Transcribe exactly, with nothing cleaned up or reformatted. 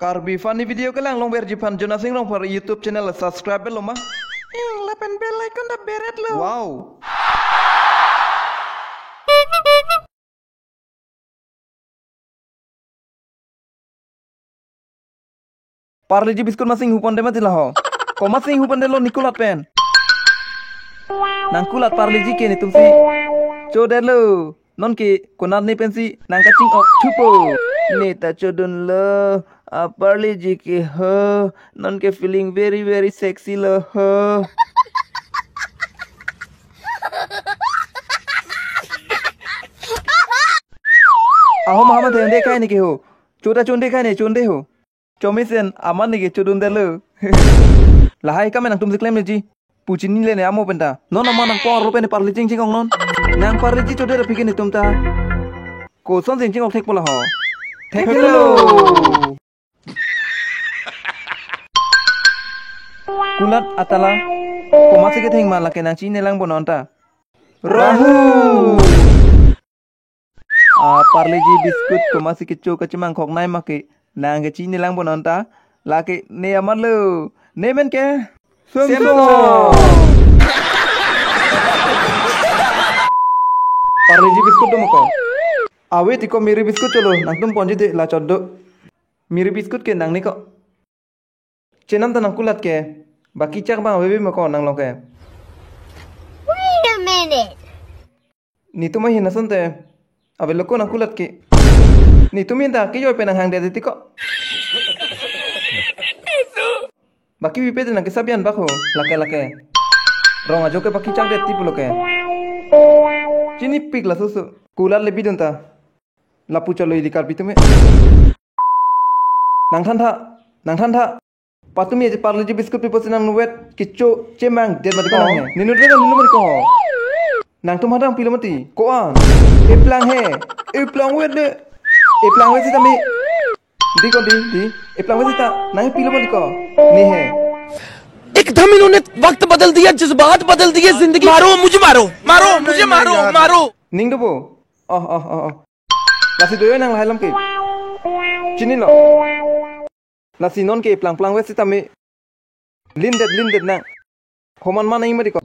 Karbi Funny Video kelang longverji aphan Jonasing Rongphar YouTube channel subscribe lo ma. Ing lapen bell icon ta beret lo. Wow. Parle-G biscuit ma singhu ponde mati laho. Komat singhu ponde lo ne kulat pen. Nang kulat Parle-G ke netum si. Chodetlo. Nonke konat ne pensi nang kaching-ok thupo. Ne ta chodunlo. A Parle-G ke ho. Nonke feeling very very sexy lo ho. Ahom ahom ante ante kai ne ke ho. Chota chonde kai ne chonde ho. Chomisen aman ne ke chodundetlo. Lahai kame nangtum si klemleji. Pu chinine amo penta. Non aman nang por lo pen ne Parle-G ching-ok non. Nang Parle-G chodet aphi ke netum ta. Koson ching-ok thekpo laho. Theklo. Kulat atala. Komat si ketheng ma lake nang chinine lang bo non ta. Rahu. A Parle-G biscuit komat si kecho kachemangkok nai ma ke nang ke chinine lang bo non ta. Lake ne amat lo. Ne men ke? Semson. Semson. Parle-G biscuit do ma ko? Ave ti ko Marie biscuit cholo, nangtum ponji de la chot do. Marie biscuit ke nang ne ko. Chenam ta nang kulat ke. Baki chak bang ave ma ko nang lo ke. Wait a minute. Netum ahin asonte. Ave lo ko nang kulat ke. Netum ahin ta kejoi pen nang hangdet ti ko. Baki bipe te nang kesabian bak ho. Lake lake. Rong ajo ke baki chak det ti pulo ke. Chinipik la susu. Kulat le bidun ta. Lapu cholo ili Karbi atum he. Nang thantha. Nang thantha. Patumi aje Parle-G biscuit pipo si nang nuvet kecho chemangdet mati ko nang he. Ninu dre ninu mati ko. Nangtum hadang pilo mati. Ko-an. Eplang he. Eplang vet de. Eplang vet sitame. Di ko di, di. Eplang vet sita. Nang pilo mati ko. Ne he. एकदम इन्होंने वक्त बदल दिया, जज्बात बदल दिए, जिंदगी। मारो मुझे, मारो, मारो मुझे, मारो, मारो। Ning do bo. Oh, oh, oh, oh. Lasi doyo nang lahai alam ke. Chinilo. Lasi nonke plangplang vet sitame. Lindet, lindet nang. Homan mana ima di ko.